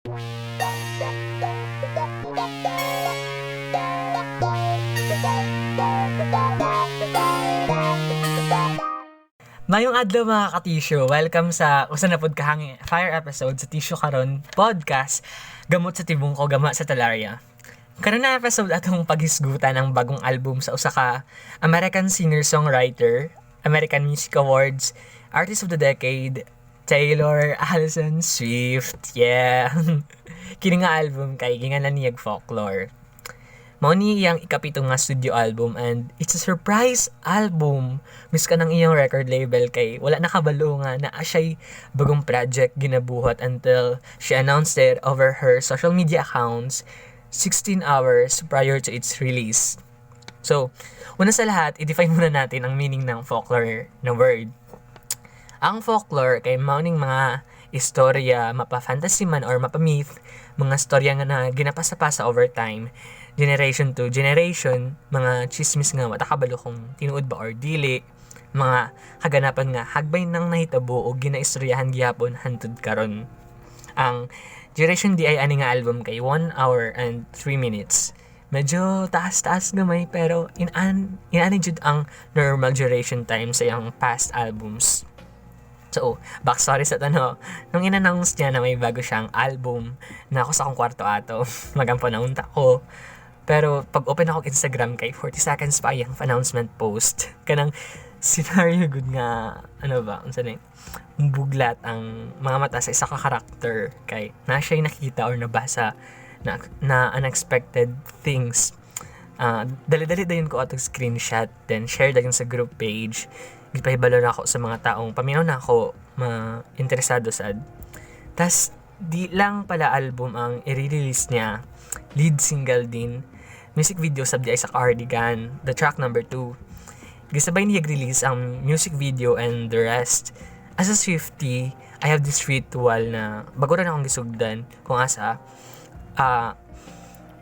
Mayong adlaw, mga katisyo. Welcome sa usa na pod kahangin fire episode sa Tisyo Karon podcast. Gamot sa tibungko, gama sa talaria. Karon na episode, atong paghisgutan ang bagong album sa usa ka American singer-songwriter, American Music Awards, Artist of the Decade, Taylor Allison Swift. Yeah. Kini nga album kay gingalan niyag Folklore. Mao ni iyang ikapito nga studio album and it's a surprise album. Miskan ang iyang record label kay wala nakabalo nga naa siya'y bagong project ginabuhat until she announced it over her social media accounts 16 hours prior to its release. So, una sa lahat, i-define muna natin ang meaning ng folklore na word. Ang folklore kay mao ning mga istorya, mapa-fantasy man or mapa-myth, mga istorya nga na ginapasa-pasa over time, generation to generation, mga chismis nga wa ta kabalo kung tinuod ba or dili, mga kaganapan nga hagbay nang nahitabo o ginaistoryahan gihapon hantud karon. Ang duration di ay ani nga album kay 1 hour and 3 minutes. Medyo taas-taas gamay, pero inani jud ang normal duration time sa iyang past albums. So, backstory sa tano, nung in-announce niya na may bago siyang album, na ako sa akong kwarto ato, magampo na unta ko. Pero pag open ako Instagram kay 40 seconds pa iyang announcement post. Kanang scenario good nga, ano ba, unsa ni, buglat ang mga mata sa isa ka karakter kay na siya'y nakita or nabasa na unexpected things. Dali-dali dayon ko atong screenshot, then share dayon sa group page. Gipahibalo na ako sa mga taong paminaw na ako ma-interesado sad. Tas di lang pala album ang i-release niya, lead single din, music video sab di ay sa Cardigan, the track number 2. Gisabay niya release ang music video and the rest. As a Swiftie, I have this ritual na bago rin akong gisugdan kung asa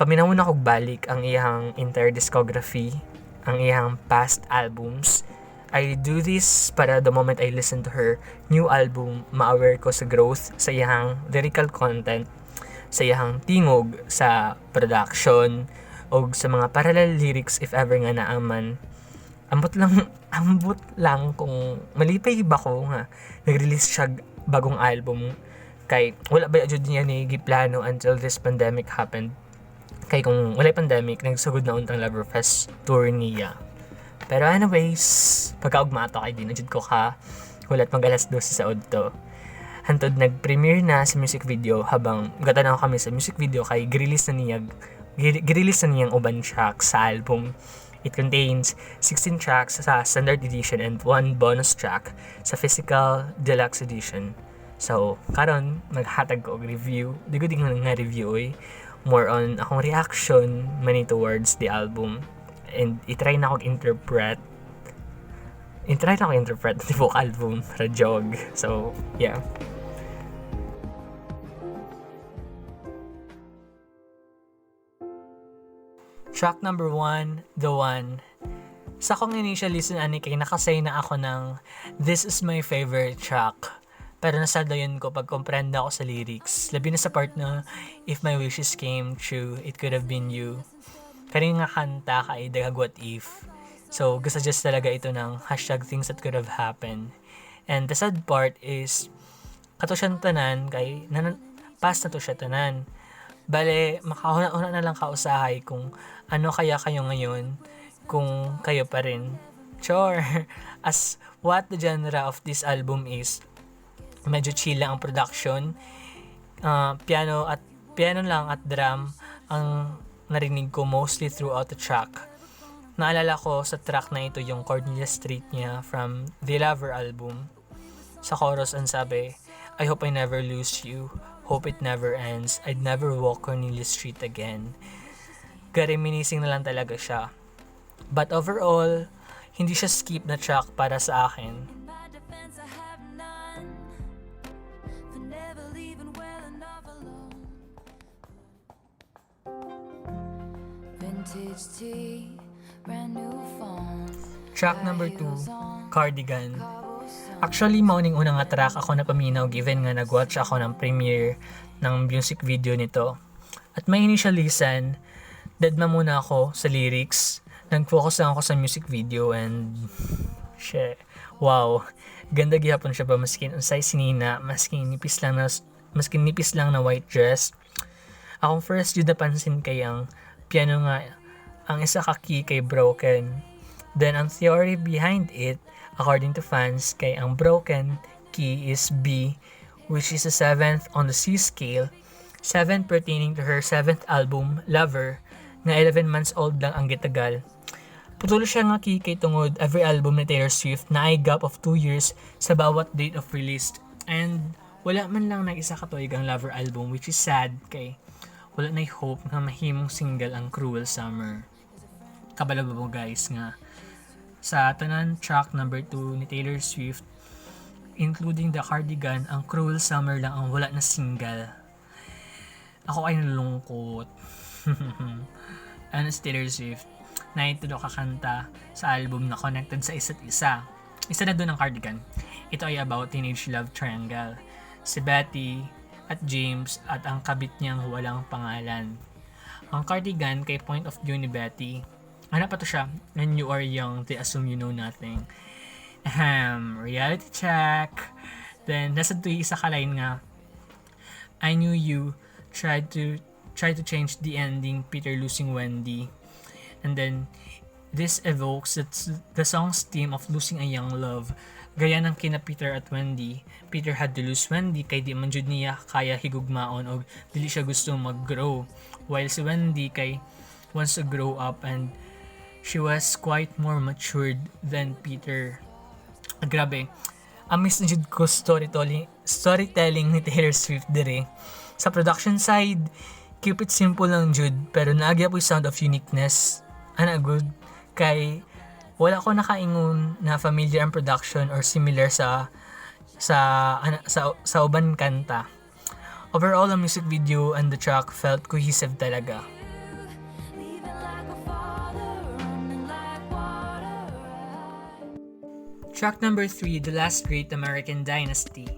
paminawon ako balik ang iyang entire discography, ang iyang past albums. I do this para the moment I listen to her new album, ma-aware ko sa growth sa iyang lyrical content, sa iyang tingog, sa production, o sa mga parallel lyrics if ever nga naaman. Ambot lang, ambot lang kung malipay ba ko nga nag-release siya bagong album kay wala ba jud niya ni giplano until this pandemic happened. Kay kung walay pandemic, nagsugod na untang Loverfest tour niya. Pero anyways, pagkaugma ato kay di na jud ko ka hulat mag alas 12 sa udto. Hantod nag-premiere na sa music video, habang gatanaw kami sa music video kay girelease na niyang uban tracks sa album. It contains 16 tracks sa standard edition and one bonus track sa physical deluxe edition. So, karon maghatag ko og review. Di ko din nga review oy. More on akong reaction mani towards the album. And i-try na akong interpret. I-try na akong interpret the book album jog. So, yeah. Track number 1, The One. Sa akong initial listen ani kay nakasay na ako ng "This is my favorite track." Pero nasadayon ko pag comprehend ako sa lyrics. Labi na sa part na "If my wishes came true, it could have been you." Kani nga kanta kay daghag what if. So, gasuggest talaga ito ng #ThingsThatCouldHave happened. And the sad part is, kato siyang tanan, kay past na to siya tanan. Bale, makahuna-huna na lang kausahay kung ano kaya kayo ngayon kung kayo pa rin. Chor! As what the genre of this album is, medyo chill lang ang production. Piano lang at drum ang narinig ko mostly throughout the track. Naalala ko sa track na ito yung Cornelia Street niya from The Lover album. Sa chorus ang sabi, "I hope I never lose you. Hope it never ends. I'd never walk Cornelia Street again." Ga-reminiscing na lang talaga siya. But overall, hindi siya skip na track para sa akin. In my defense, I have none for never leaving well enough alone. Vintage tee, brand new phone. Track number 2, Cardigan. Actually, mao ning una nga track ako napaminaw given nga nag-watch ako ng premiere ng music video nito. At my initial listen, deadma muna ako sa lyrics. Nag-focus lang ako sa music video and shit. Wow. Ganda gihapon siya ba, maskin unsay sinina, maskin nipis lang na white dress. Akong first jud napansin kay ang piano nga ang isa ka key kay broken. Then ang theory behind it, according to fans, kay ang broken key is B, which is the seventh on the C scale, seven pertaining to her seventh album, Lover, nga 11 months old lang ang gitagal. Putol siya nga key kay tungod every album ni Taylor Swift naay gap of 2 years sa bawat date of release. And wala man lang nag isa ka tuig ang Lover album, which is sad kay wala na hope nga mahimong single ang Cruel Summer. Kabalo ba mo, guys, nga sa tanan track number 2 ni Taylor Swift, including the Cardigan, ang Cruel Summer lang ang wala na single? Ako ay nalungkot. Ano si Taylor Swift na ito kakanta sa album na connected sa isa't isa. Isa na doon ang Cardigan. Ito ay about teenage love triangle. Si Betty at James at ang kabit niyang walang pangalan. Ang Cardigan kay point of view ni Betty. Ano pa to siya? "When you are young, they assume you know nothing." Ahem, reality check. Then, nasa to isa ka line nga, "I knew you tried to change the ending, Peter losing Wendy." And then, this evokes the song's theme of losing a young love. Gaya ng kina Peter at Wendy, Peter had to lose Wendy kay di man jud niya kaya higugmaon og dili siya gusto mag-grow. While si Wendy kay wants to grow up and she was quite more matured than Peter. Ah, grabe. Amaze na jud ko storytelling ni Taylor Swift dire. Sa production side, keep it simple lang jud pero naa gyapoy sound of uniqueness. Ana good kay wala ko nakaingon na familiar ang production or similar sa uban kanta. Overall, ang music video and the track felt cohesive talaga. Leaving like a father, running like water. Track number 3, The Last Great American Dynasty.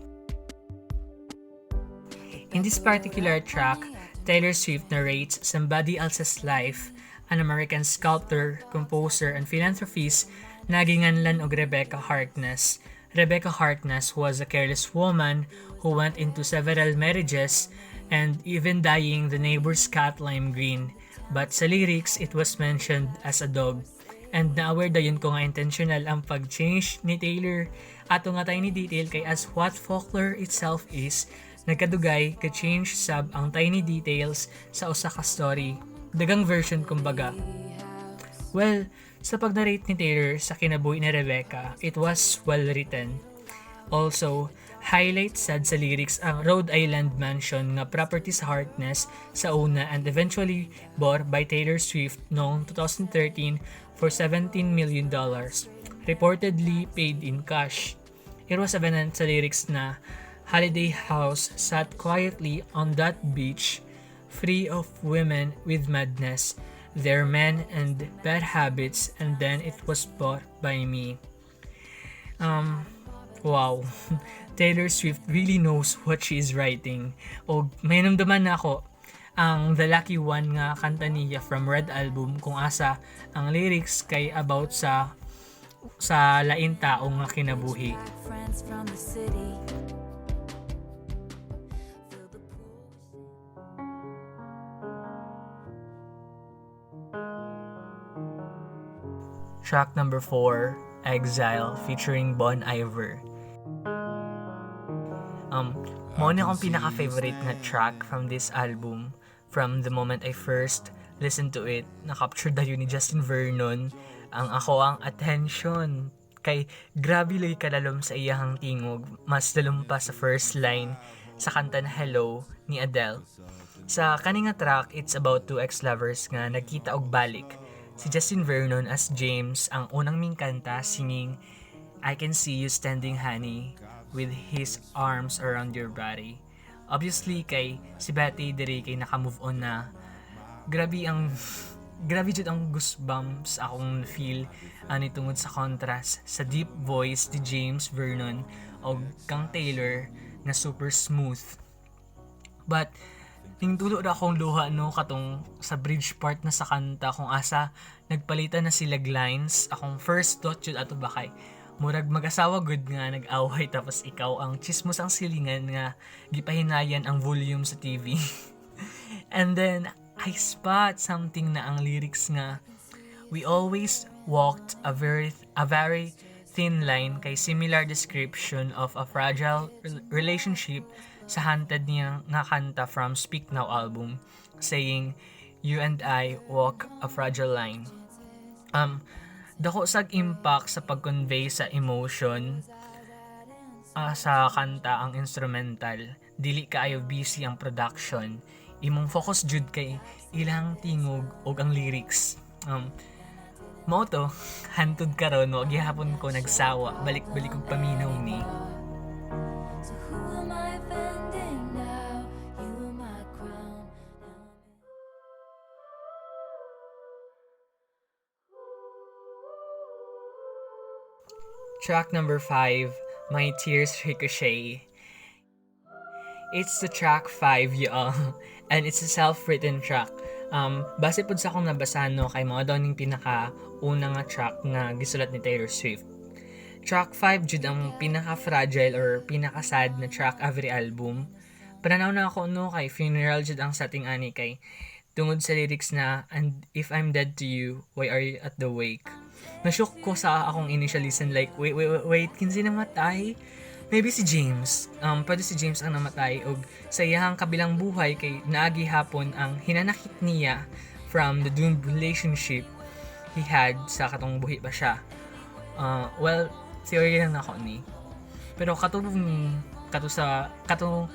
In this particular track, Taylor Swift narrates somebody else's life, an American sculptor, composer, and philanthropist na ginganlan og Rebecca Harkness. Rebecca Harkness was a careless woman who went into several marriages and even dyeing the neighbor's cat lime green. But sa lyrics, it was mentioned as a dog. And na-aware dayon ko nga intentional ang pag-change ni Taylor ato nga tiny detail kay as what folklore itself is, nagkadugay ka-change sab ang tiny details sa usa ka story. Dagang version kumbaga. Well, sa pag-narrate ni Taylor sa kinabuhi ni Rebecca, it was well written. Also, highlight sad sa lyrics ang Rhode Island mansion nga property sa Harkness sa una and eventually bought by Taylor Swift noong 2013 for $17 million, reportedly paid in cash. It was evident sa lyrics na "holiday house sat quietly on that beach, free of women with madness, their men and bad habits, and then it was bought by me." Wow. Taylor Swift really knows what she is writing. O may namdaman na ako ang The Lucky One nga kanta niya from Red album kung asa ang lyrics kay about sa lain tao nga kinabuhi. Friends from the city. Fill the pools. Track number 4, Exile, featuring Bon Iver. Mao ni akong pinaka-favorite nga track from this album. From the moment I first listened to it, na-capture dayon ni Justin Vernon ang ako ang attention. Kay grabe lay kalalom sa iyahang tingog, mas lalom pa sa first line sa kanta na Hello ni Adele. Sa kani nga track, it's about two ex-lovers nga nagkita og balik. Si Justin Vernon as James, ang unang mingkanta, singing, "I can see you standing, honey, with his arms around your body." Obviously, kay si Betty diri kay naka-move on na. Grabe ang Grabe jud ang goosebumps akong feel ani tungod sa contrast sa deep voice ni James Vernon og kang Taylor nga super smooth. But tingtulo ra akong luha, no, katong sa bridge part na sa kanta kung asa nagpalitan na sila lines. Akong first thought jud ato ba kay murag mag-asawa gud nga nag-away, tapos ikaw ang chismos ang silingan nga gipahinayan ang volume sa TV. And then I spot something na ang lyrics nga "We always walked a very thin line" kay similar description of a fragile relationship sa Haunted niya nga kanta from Speak Now album, saying, "You and I walk a fragile line." Dako sag impact sa pag-convey sa emotion sa kanta ang instrumental. Dili kaayo busy ang production. Imong focus jud kay ilang tingog ug ang lyrics. Mao to, hantud karon wa gihapon ko nagsawa, balik-balik og paminaw ni. So who am I offending now? You were my crown. Now I'm Track number 5, My Tears Ricochet. It's the track 5, y'all. And it's a self-written track. Base pod sa akong nabasahan, no, kay mao daw ning pinaka una nga track nga gisulat ni Taylor Swift. Track 5 jud ang pinaka-fragile or pinaka-sad na track every album. Pananaw na ako, no, kay funeral jud ang setting ani kay tungod sa lyrics na "And if I'm dead to you, why are you at the wake?" Nashock ko sa akong initial listen, like, "Wait, wait, wait, wait, kinsa namatay?" Maybe si James. Pwede si James ang namatay og sa iyahang kabilang buhay kay naagi hapon ang hinanakit niya from the doomed relationship he had sa katong buhi pa siya. Well, theory lang nako ni. Pero katong kato sa katong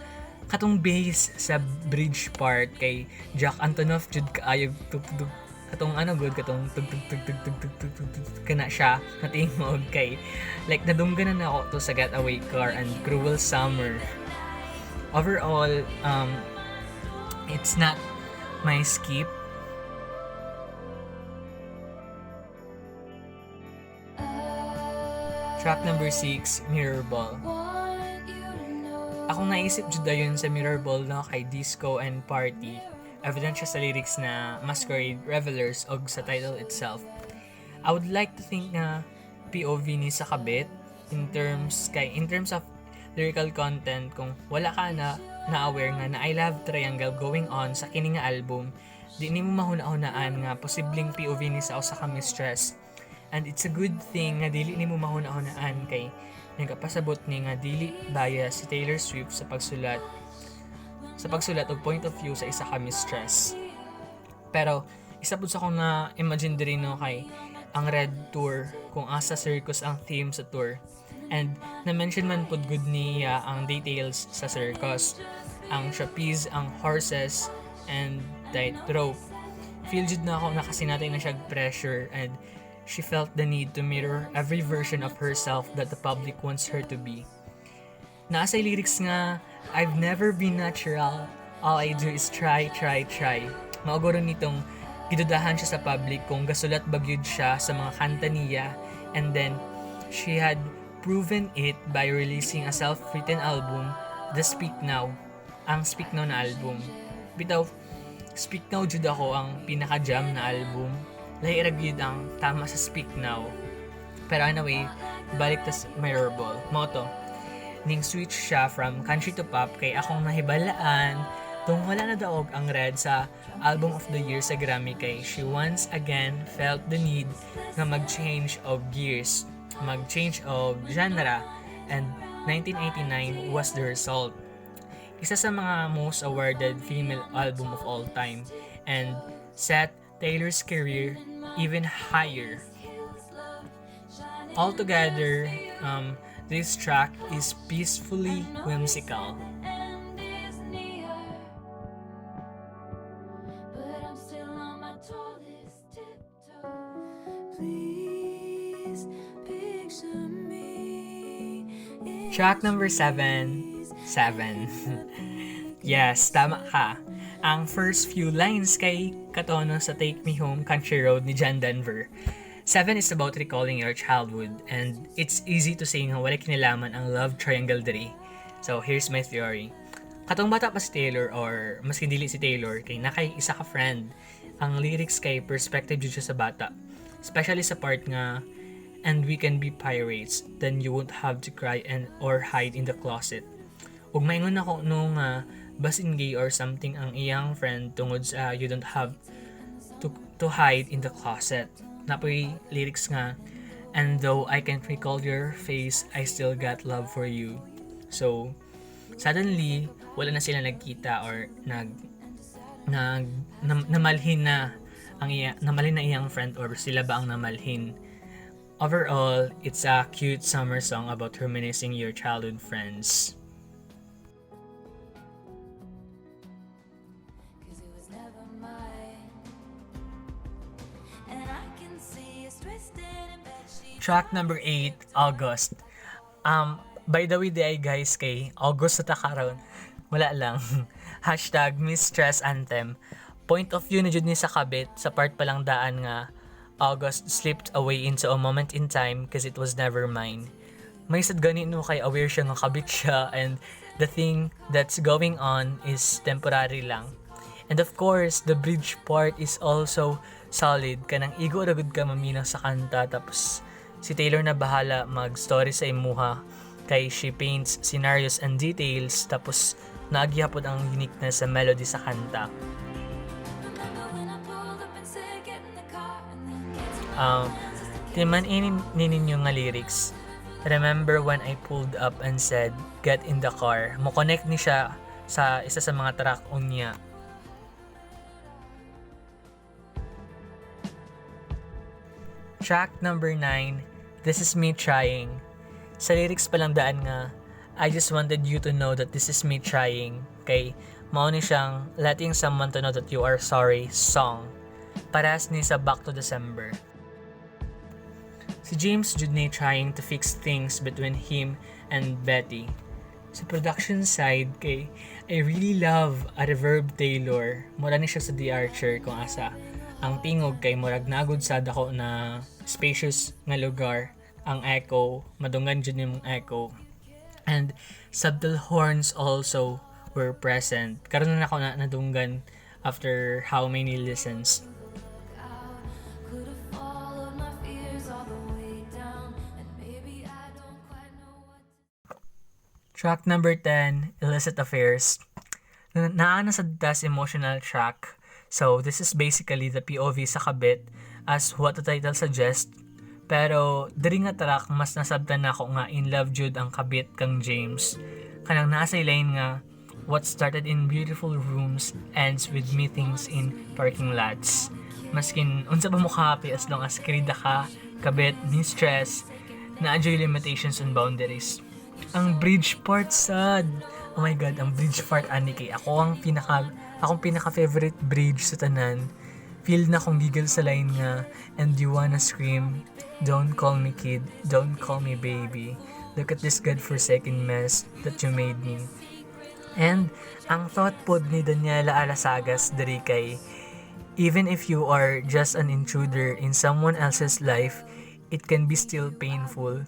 katong bass sa bridge part kay Jack Antonoff jud kaayo, tug tug katong ano good, katong tug tug tug tug tug tug tug tug tug kana siya natingog kay like nadunggan na nako to sa Getaway Car and Cruel Summer. Overall, it's not my skip. Track number 6, Mirror Ball. Want you to know. Akong naisip jud dayon sa Mirror Ball, no, kay disco and party. Evident siya sa lyrics na masquerade, revelers og sa title itself. I would like to think na POV ni sa kabit in terms of lyrical content. Kung wala ka na na-aware nga na I Love Triangle going on sa kini nga album, di nimo mahuna-hunaan nga posibleng POV ni sa usa ka mistress. And it's a good thing nga dili nimo mahuna-hunaan kay nagapasabot ni nga dili bias si Taylor Swift sa pagsulat og point of view sa isa ka mistress. Pero isa pud sa akong na imagine diri, no, kay ang Red Tour kung asa circus ang theme sa tour. And na-mention man pud gud niya ang details sa circus. Ang trapeze, ang horses, and tightrope. Feel jud na ako nakasinatay na siya pressure and she felt the need to mirror every version of herself that the public wants her to be. Naa sa lyrics nga, "I've never been natural. All I do is try, try, try." Mao guro nitong gidudahan siya sa public kung gasulat ba gyud siya sa mga kanta niya, and then she had proven it by releasing a self-written album, The Speak Now. Ang Speak Now na album. Bitaw, Speak Now jud ako ang pinaka-jam na album. Lahi ra gyud ang tama sa Speak Now. Pero anyway, balik ta sa Mirror Ball. Mao to, ning switch siya from country to pop kay akong nahibalaan tung wala na daog ang Red sa Album of the Year sa Grammy kay she once again felt the need nga mag-change of gears, mag-change of genre, and 1989 was the result. Isa sa mga most awarded female album of all time and set Taylor's career even higher. Altogether, this track is peacefully whimsical. End is near, but I'm still on my tallest tiptoe. Please picture me in Track number 7, 7. Yes, tama ka. Ang first few lines kay katono sa "Take Me Home Country Road" ni John Denver. Seven is about recalling your childhood, and it's easy to say nga wala kinalaman ang love triangle diri. So here's my theory. Katong bata pa si Taylor or maski dili si Taylor kay naa kay isa ka friend. Ang lyrics kay perspective jud siya sa bata. Especially sa part nga "and we can be pirates, then you won't have to cry and or hide in the closet." Ug maingon ako no nga basin gay or something ang iyang friend tungod sa "you don't have to hide in the closet." Naa poy lyrics nga, "And though I can't recall your face, I still got love for you." So, suddenly, wala na sila nagkita or nag nag nam, namalhin na ang iya, namalhin na iyang friend or sila ba ang namalhin. Overall, it's a cute summer song about reminiscing your childhood friends. 'Cause it was never mine. And I can see us twisted in bed sheets. Track number 8, "August." By the way, diay guys, kay August sa ta karon. Wala lang. #MisstressAnthem. Point of view na jud ni sa kabit sa part pa lang daan nga "August slipped away into a moment in time 'cause it was never mine." May sad gani no kay aware siya nga kabit siya and the thing that's going on is temporary lang. And of course, the bridge part is also solid. Kanang igo ra gud ka maminaw sa kanta, tapos si Taylor na bahala mag-story sa imuha kay she paints scenarios and details, tapos naa gihapon ang uniqueness sa melody sa kanta. Remember when I pulled up and said, "Get in the car," and then canceled my plans just to get Timan ini ninyo nga lyrics. "Remember when I pulled up and said, 'Get in the car.'" Mo-connect ni siya sa isa sa mga track unya. Track number 9, "This Is Me Trying." Sa lyrics pa lang daan nga, "I just wanted you to know that this is me trying." Kay mao ni siyang letting someone to know that you are sorry song. Parehas ni sa "Back to December." Si James jud ni trying to fix things between him and Betty. Sa production side kay I really love a reverb Taylor. Mura ni siya sa The Archer kung asa ang tingog kay murag nagud sa dako na spacious nga lugar ang echo, madungan jud nimong echo. And subtle horns also were present. Karon na nako na nadunggan after how many listens. Out. Could have followed my fears all the way down. And maybe I don't quite know what to Track number 10, "Illicit Affairs." Naa na sa das emotional track. So, this is basically the POV sa kabit as what the title suggests. Pero, diri nga track, mas nasabtan nako nga in love jud ang kabit kang James. Kanang nasa line nga, "What started in beautiful rooms ends with meetings in parking lots." Maskin, unsa pa mo ka-happy, as long as kirida ka, kabit, mistress, naa juy limitations and boundaries. Ang bridge part sad. Oh my God, ang bridge part ani kay ako ang pinaka akong pinaka favorite bridge sa tanan. Feel na kong gigil sa line nga, "And you wanna scream, don't call me kid, don't call me baby. Look at this godforsaken mess that you made me." And ang thought pod ni Daniela Alasagas diri kay even if you are just an intruder in someone else's life, it can be still painful.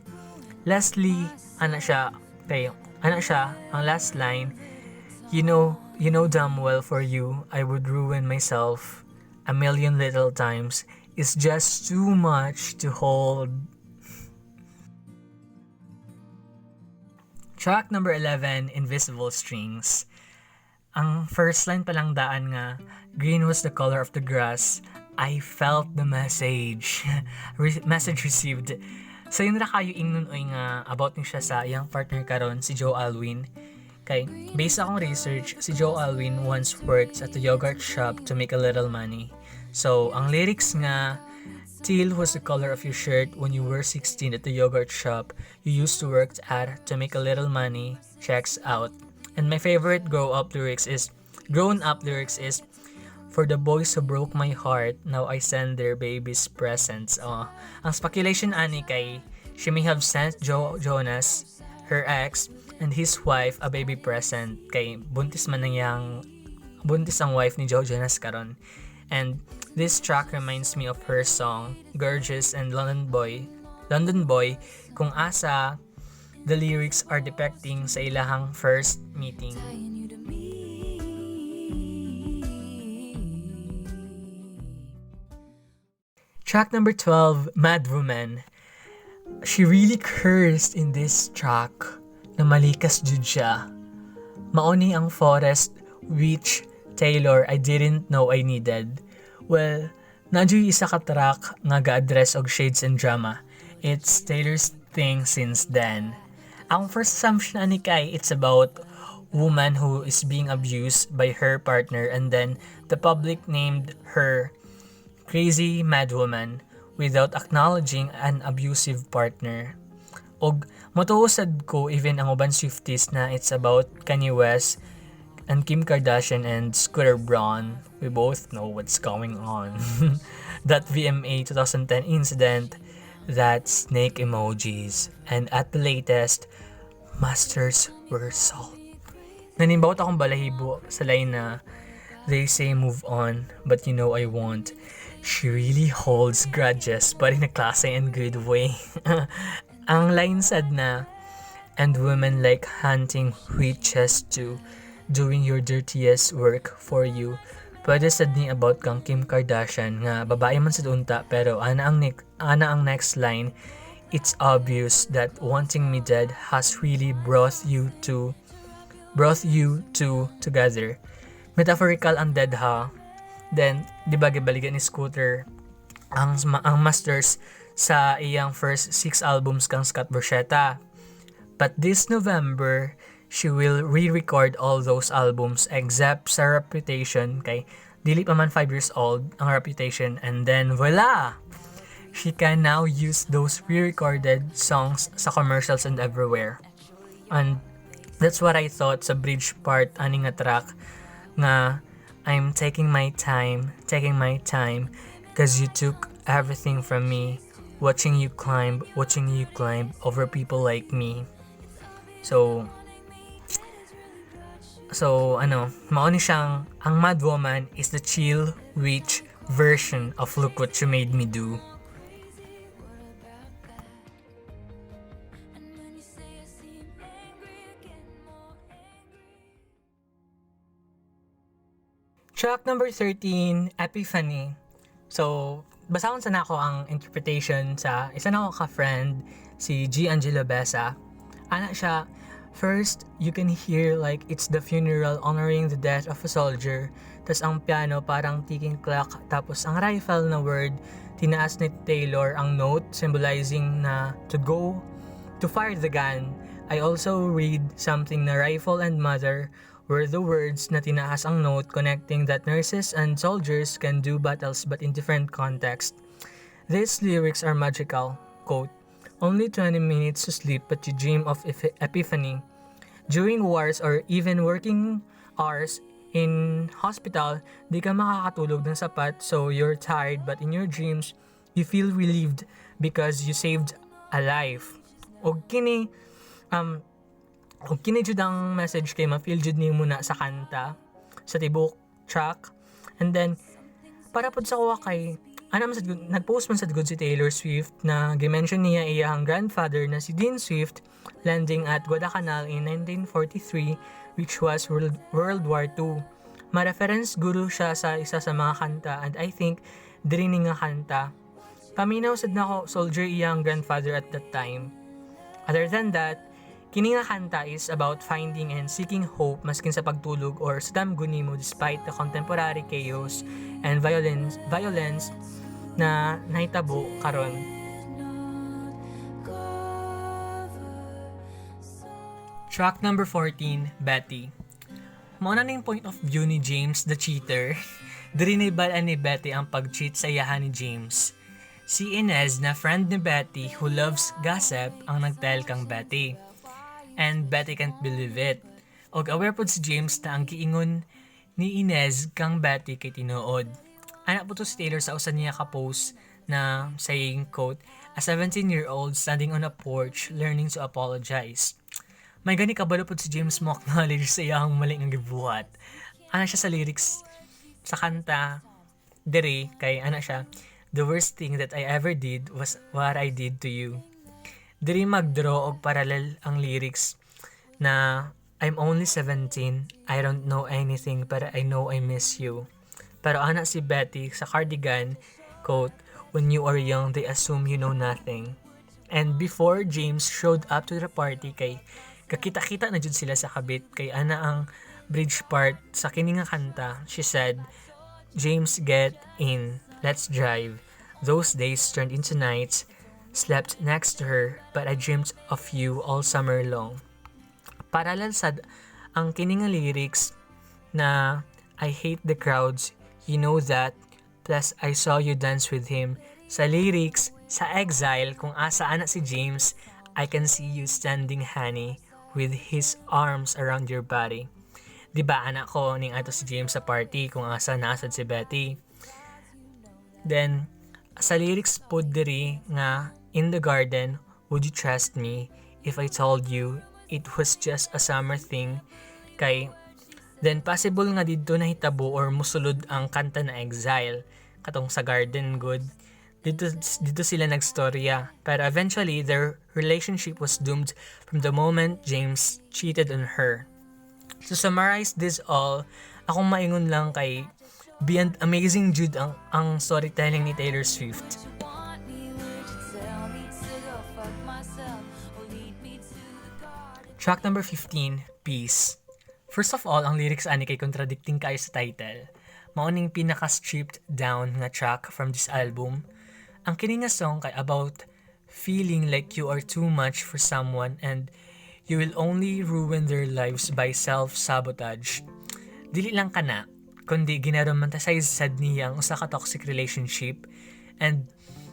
Lastly, ana siya kay ana siya ang last line, You know damn well for you I would ruin myself a million little times," is just too much to hold. Track number 11, "Invisible Strings." Ang first line pa lang daan nga, "Green was the color of the grass," I felt the message. Message received. Sa yun ra kayo ingnon oy nga about ni siya sa iyang partner karon, si Joe Alwyn. Kay based sa akong research, si Joe Alwyn once worked at the yogurt shop to make a little money. So, ang lyrics nga, "Teal was the color of your shirt when you were 16 at the yogurt shop you used to work at to make a little money," checks out. And my favorite grown up lyrics is "For the boys who broke my heart, now I send their babies presents." Oh, ang speculation ani kay she may have sent Joe Jonas, her ex, and his wife a baby present kay buntis man ang iyang Buntis ang wife ni Joe Jonas karon. And this track reminds me of her song Gorgeous and London Boy. London Boy, kung asa the lyrics are depicting sa ilahang first meeting. Tying you to me. Track number 12, Mad Woman. She really cursed in this track na malikas jud siya. Mao ni ang forest witch Taylor I didn't know I needed. Well, naa juy isa ka track nga ga-address og shades and drama. It's Taylor's thing since then. Ang first assumption ani kay it's about woman who is being abused by her partner and then the public named her crazy mad woman without acknowledging an abusive partner. Og motuo sad ko, even ang uban Swifties, na it's about Kanye West and Kim Kardashian and Scooter Braun. We both know what's going on. That VMA 2010 incident, that snake emojis, and at the latest, masters were sold. Nanimbawot akong balahibo sa line na "They say move on, but you know I won't." She really holds grudges, but in a classy and good way. Ang line sad na, "And women like hunting witches too, doing your dirtiest work for you." Pwede sad ni about kang Kim Kardashian nga babae man sad unta, pero ana ang next line, "It's obvious that wanting me dead has really brought you two together." Metaphorical ang dead ha. Then, di ba gibalikan ni Scooter ang masters sa iyang first six albums kang Scott Borchetta. But this November, she will re-record all those albums except sa Reputation kay dili pa man 5 years old ang Reputation, and then voila! She can now use those re-recorded songs sa commercials and everywhere. And that's what I thought sa bridge part ani nga track nga "I'm taking my time, taking my time, 'cause you took everything from me, watching you climb over people like me." So, ano, mao ni siyang, ang Mad Woman is the chill witch version of Look What You Made Me Do. And when you say I seem angry, again more angry. Track number 13, Epiphany. So, basahon sa nako ang interpretation sa isa nako ka friend, si G. Angelo Besa. Ana siya, "First, you can hear like it's the funeral honoring the death of a soldier. Tas ang piano parang ticking clock. Tapos ang rifle na word, tinaas ni Taylor ang note symbolizing na to go, to fire the gun. I also read something na rifle and mother were the words na tinaas ang note, connecting that nurses and soldiers can do battles but in different context. These lyrics are magical." Quote, "Only 20 minutes to sleep but you dream of epiphany. During wars or even working hours in hospital, di ka makakatulog ng sapat, so you're tired, but in your dreams, you feel relieved because you saved a life." Og kini jud ang message kay ma-feel jud nimo na sa kanta sa tibok track. And then para pod sa kuha kay ana man sad gud, nag-post man sad gud si Taylor Swift na gi-mention niya iyang grandfather na si Dean Swift landing at Guadalcanal in 1943, which was World War II. Ma-reference guro siya sa isa sa mga kanta, and I think diri ni nga kanta. Paminaw sad nako, soldier iyang grandfather at that time. Other than that, kini nga kanta is about finding and seeking hope maskin sa pagtulog or sa damgo nimo despite the contemporary chaos and violence na nahitabo karon. Not cover so Track number 14, Betty. Mao na ning point of view ni James the cheater. Diri naibal-an ni Betty ang pag-cheat sa iyahan ni James. Si Inez na friend ni Betty who loves gossip ang nagtell kang Betty. And Betty can't believe it. Og aware pod si James na ang giingon ni Inez kang Betty kay tinuod. Ana pod to si Taylor sa usa niya ka post na saying, quote, "A 17-year-old standing on a porch learning to apologize." May gani kabalo pod si James mo acknowledge sa iyang mali nga gibuhat. Ana siya sa lyrics sa kanta diri kay ana siya, "The worst thing that I ever did was what I did to you." Diri mag-draw og parallel ang lyrics na "I'm only 17, I don't know anything, but I know I miss you." Pero ana si Betty sa Cardigan, quote, "When you are young, they assume you know nothing." And before James showed up to the party, kay kakita-kita na jud sila sa kabit, kay ana ang bridge part sa kini nga kanta, she said, "James, get in, let's drive. Those days turned into nights, slept next to her, but I dreamt of you all summer long." Parallel sad ang kini nga lyrics na "I hate the crowds, you know that, plus I saw you dance with him," sa lyrics sa Exile kung asa ana si James, "I can see you standing, honey, with his arms around your body." Di ba anak ko ning ato si James sa party kung asa naasad si Betty. Then sa lyrics pod diri nga "In the garden, would you trust me if I told you it was just a summer thing?" kay then possible nga didto nahitabo or musulod ang kanta na Exile, katong sa garden good dito sila nagstorya. Pero eventually their relationship was doomed from the moment James cheated on her. To summarize this all, akong maingon lang kay beyond amazing jud ang storytelling ni Taylor Swift. You want me, would you tell me to go fuck myself or lead me to the garden? Track number 15, Peace. First of all, ang lyrics ani kay contradicting kayo sa title. Mao ning pinaka-stripped down nga track from this album. Ang kini nga song kay about feeling like you are too much for someone and you will only ruin their lives by self-sabotage. Dili lang kana, kundi ginaromanticize sad niya ang usa ka toxic relationship, and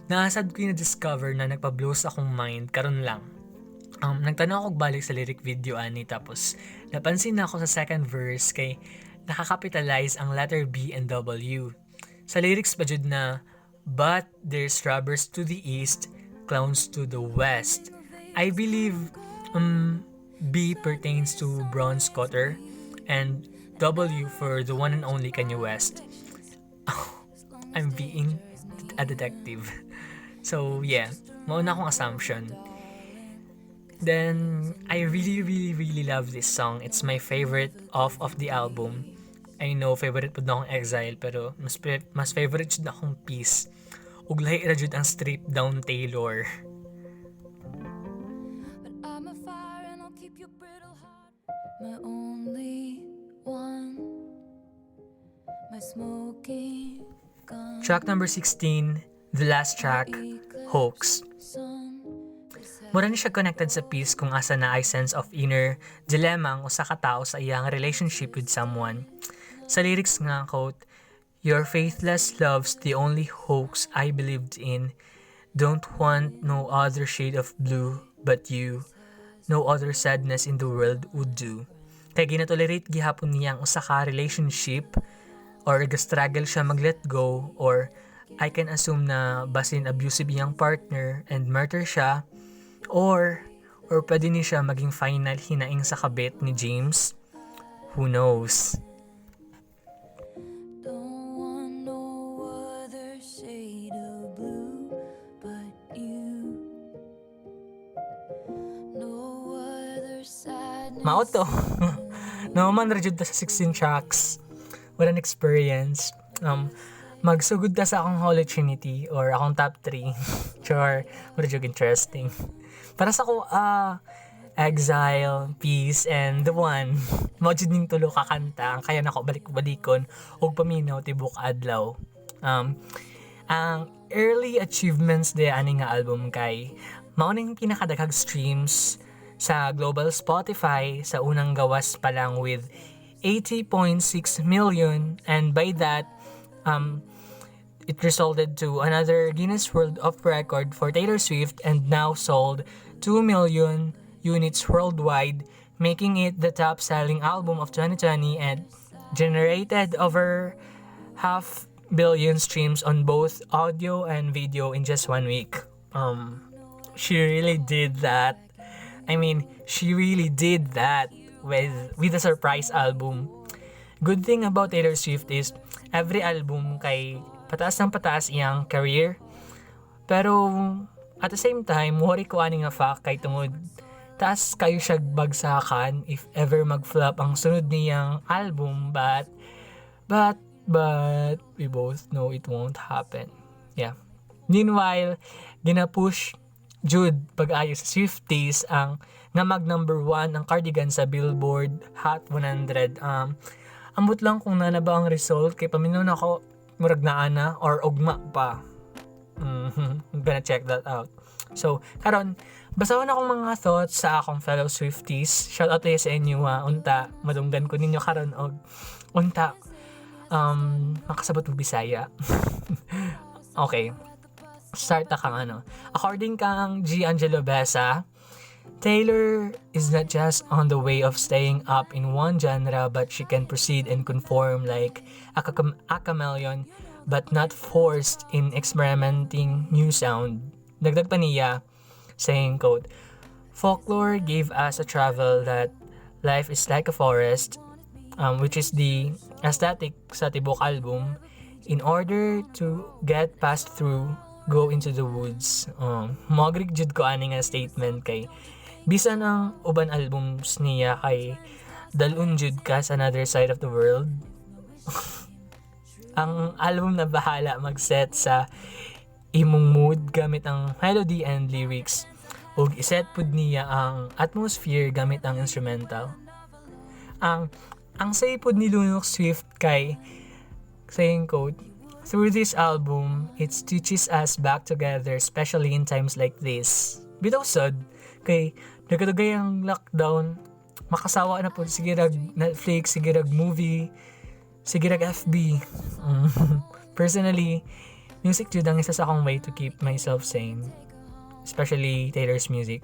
naasad ko yung na-discover na nagpa-blow sa akong mind karon lang. Nagtanaw ako balik sa lyric video ani, tapos napansin na ako sa second verse kay nakakapitalize ang letter B and W. Sa lyrics pa jud na "But there's robbers to the east, clowns to the west." I believe B pertains to Bronze Cutter and W for the one and only Kanye West. I'm being a detective. So yeah, mao na akong assumption. Then, I really, really, really love this song. It's my favorite off of the album. I know, favorite pud na akong Exile, pero mas favorite jud na akong Peace. Ug lahi ra jud ang stripped down Taylor. But I'm a fire and I'll keep your brittle heart. My only one, my smoking gun. Track number 16, the last track, Hoax. Sun. Mura ni siya connected sa Peace kung asa naay sense of inner dilemma ang usa ka tawo sa iyang relationship with someone. Sa lyrics nga, quote, "Your faithless love's the only hoax I believed in. Don't want no other shade of blue but you. No other sadness in the world would do." Kay ginatolerate gihapon niya ang usa ka relationship or ga-struggle siya mag-let go, or I can assume na basin abusive iyang partner and murder siya, or pwede ni siya maging final hinaing sa kabit ni James. Who knows? Don't want no other shade of blue but you. No other sadness. Mao to. No man ra jud ta sa 16 tracks. What an experience. Magsugod ta sa akong Holy Trinity or akong top 3. Char, what a joke, interesting. Para sa ko, Exile, Peace, and The One. Mao jud ning tulo ka kanta ang kaya nako balik-balikon ug paminaw tibok adlaw. Ang early achievements de ani nga album kay mao ning pinakadaghang streams sa global Spotify sa unang gawas pa lang with 80.6 million, and by that it resulted to another Guinness World of Record for Taylor Swift and now sold 2 million units worldwide, making it the top selling album of 2020 and generated over half billion streams on both audio and video in just one week. She really did that. I mean, she really did that with a surprise album. Good thing about Taylor Swift is every album kay pataas ng pataas iyang career. Pero at the same time, worry ko ani nga fact kay tungod taas kayo siya bagsakan if ever mag-flop ang sunod niyang album, but we both know it won't happen. Yeah. Meanwhile, gina-push jud pag-ayo sa Swifties ang nga mag number 1 ang Cardigan sa Billboard Hot 100. Ambot lang kung naa na ba ang result kay paminaw na ako, murag naa na or ugma pa. I'm gonna check that out. So, karon basahon akong mga thoughts sa akong fellow Swifties. Shout out sa inyo ha. Unta, madunggan ko ninyo karon og unta makasabot mo Bisaya. Okay. Start ta kang ano. According kang G. Angelo Besa, "Taylor is not just on the way of staying up in one genre, but she can proceed and conform like a chameleon, but not forced in experimenting new sound." Dagdag pa niya, saying, quote, "Folklore gave us a travel that life is like a forest," which is the aesthetic sa tibok album. "In order to get past through, go into the woods." Mo-agree jud ko ani nga statement kay bisan ang uban albums niya kay dalun jud ka sa another side of the world. Ang album na bahala mag-set sa imong mood gamit ang melody and lyrics ug iset pud niya ang atmosphere gamit ang instrumental. Ang say pud ni Lunok Swift kay, saying, quote, "Through this album, it stitches us back together, especially in times like this." Bitaw sad, kay nagkadugay ang lockdown, makasawa na po, sige rag Netflix, sige rag movie, sige rag FB. Personally, music jud ang isa sa akong way to keep myself sane. Especially Taylor's music.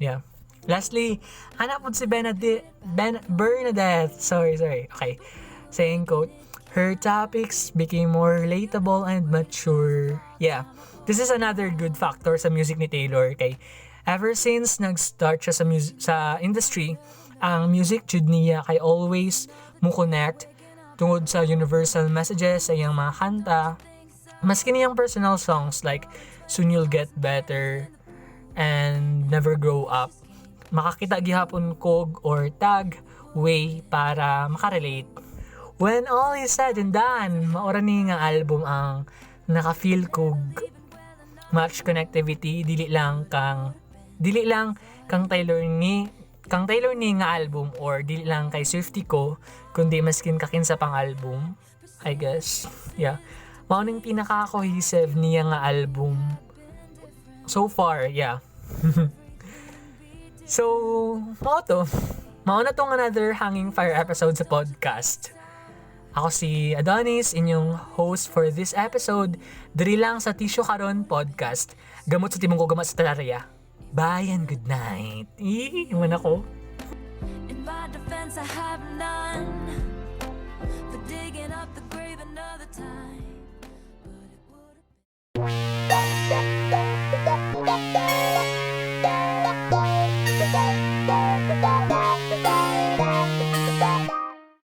Yeah. Lastly, ana po si Benedict, Ben, Bernadette. Sorry, sorry. Okay. Saying, quote, "Her topics became more relatable and mature." Yeah. This is another good factor sa music ni Taylor kay ever since nag-start siya sa industry, ang music jud niya kay always mo connect tungod sa universal messages sa iyang mga kanta. Maski niyang personal songs like Soon You'll Get Better and Never Grow Up, makakita gihapon kog or tag way para makarelate. When all is said and done, maura ni nga album ang naka-feel kog much connectivity dili lang kang Taylor ni nga album or dili lang kay Swiftie ko, kundi maskin kakinsa pang album, I guess. Yeah, mao ning pinaka cohesive niya nga album so far. Yeah, so mao to, mao na tong another Hanging Fire episode sa podcast. Ako si Adonis, inyong host for this episode. Diri lang sa Tisyo Karon Podcast. Gamot sa timong ko, gamot sa talarya. Bye and good night. Ih, iwan ako. In my defense, I have none.